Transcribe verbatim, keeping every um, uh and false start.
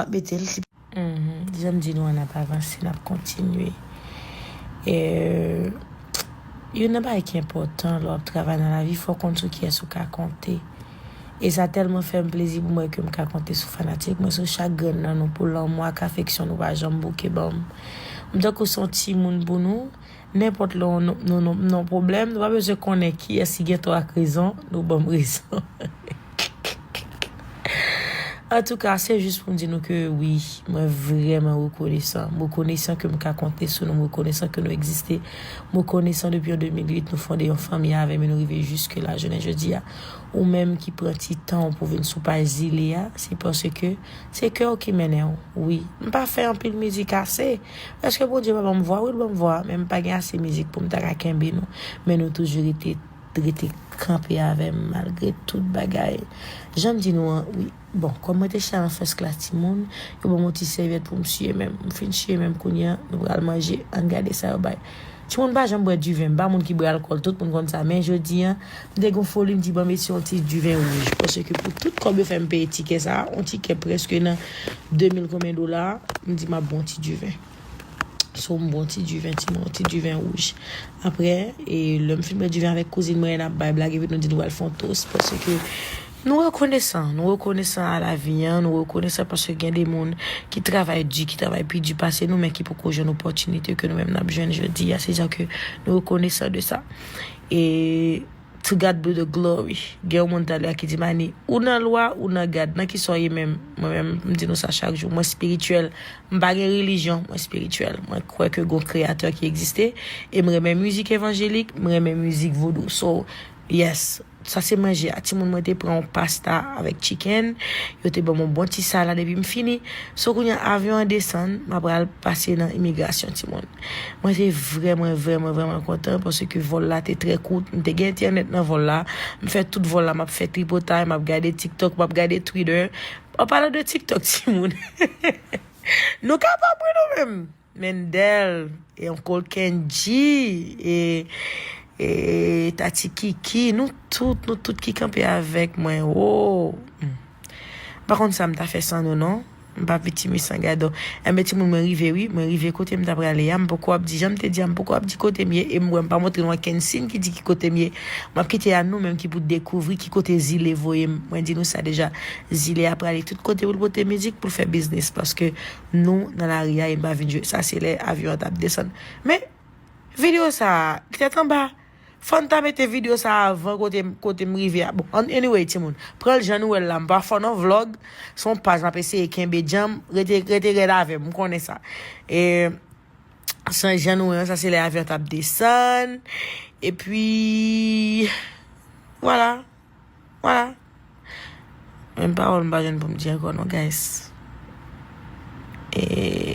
Ap mete l. Mhm. Jan m di nou an, n ap avanse, n ap kontinye. E, youn nan bagay ki enpòtan lè w ap travay nan lavi, fò w konn sou kiyès ou ka konte. E sa tèlman fè m plezi pou m wè ke m ka konte sou fanatik mwen, sou chak grenn nan nou, pou lanmou ak afeksyon nou pa janm bouke ban m. M tankou se yon timoun pou nou. Nenpòt lè nou, nou, nou, nou pwoblèm, nou pa bezwen konnen kiyès ki gen tò ak rezon, nou ban m rezon. Antouka, se jis pou m di nou ke wi, mwen vrèman rekonesan. M rekonesan ke m ka konte sou nou, m rekonesan ke nou egziste. M rekonesan depi an de mil uit, nou fonde yon fanmi avè m e nou rive jiske la, jounen jodi a. Ou menm ki pran ti tan w pou vin sou paj Zile a, se paske se kè w ki mennen w. Wi, m pa fè anpil mizik ase. Èske Bondye pa ban m vwa? Wi, l ban m vwa, men m pa gen ase mizik pou m ta ka kenbe nou. Men nou toujou rete, rete kanpe avè m malgre tout bagay. Jan m di nou an, wi. Bon, kòm mwen te chita nan first class timoun, yo ban m yon ti sèvyèt pou m siye men m. M fin siye men m kounye a, nou pral manje, ann gade sa yo bay. Timoun pa janm bwè diven, m pa moun ki bwè alkòl, tout moun konn sa. Men jodi a, m te gen foli, m di, "Ban m eseye yon ti diven wouj." Paske pou tout kòb yo fè m peye tikè sa a, yon tikè prèske nan de mil konbyen dola, m di, "M ap bwè yon ti diven." So, m bwè yon ti diven, timoun, yon ti diven wouj. Apre, e, lè m fin bwè diven avèk kouzin mwen, n ap bay blag, epi nou di nou pral fè yon toast, paske nou rekonesan, nou rekonesan a lavi an, nou rekonesan paske gen de moun ki travay di, ki travay pi di pase nou, men ki poko jwenn opòtinite ke nou menm n ap jwenn jodi a. Se jan ke nou rekonesan de sa. E to God be the glory. Gen yon moun talè a ki di, "Mani, ou nan lwa, ou nan God, nan ki sa w ye menm?" Mwen menm, m di nou sa chak jou. Mwen espirityèl. M pa gen relijyon, mwen espirityèl. Mwen kwè ke gon kreyatè ki egziste. E m renmen mizik evanjelik, m renmen mizik vodou. So, yes. Sa se manje a. Timoun, mwen te pran yon pasta avèk chicken. Yo te ban m yon bon ti salad epi m fini. So, kounye a, avyon an desann, m ap pral pase nan imigrasyon, timoun. Mwen te vrèman, vrèman, vrèman kontan paske vòl la te trè kout. M te gen entènèt nan vòl la. M fè tout vòl la, m ap fè tripotay, m ap gade TikTok, m ap gade Twitter. An palan de TikTok, timoun. Nou kapab, wi, nou menm. Mendel, e Uncle Kenji, e, e Tati Kiki, nou tout, nou tout ki kanpe avèk mwen. Wo! M pa konn sa m ta fè san nou, non. M pa vitimis san gado. Enben, timoun, mwen rive, wi. Mwen rive kote m ta prale a. M poko ap di, jan m te di a, m poko ap di kote m ye. E m wè m pa montre nou okenn siy ki di ki kote m ye. M ap kite a nou menm ki pou dekouvri ki kote Zile voye m. Mwen di nou sa deja. Zile a prale tout kote pou l pote mizik, pou l fè biznis. Paske nou nan lari a e n pa vin jwe. Sa se lè avyon an t ap desann. Men, videyo sa a, tèt anba. Fò n ta mete videyo sa a avan kote, kote m rive a. Bon, an-, anyway, timoun. Pran l jan nou wè l la. M pa fò nan vlog. Se yon paj m ap eseye kenbe djanm. Rete, rete rèd avè m. M konnen sa. E, san jan nou wè an, sa se lè avyon t ap desann. Epi, vwala. Vwala. Menm pawòl m pa jwenn pou m di ankò non, guys. E,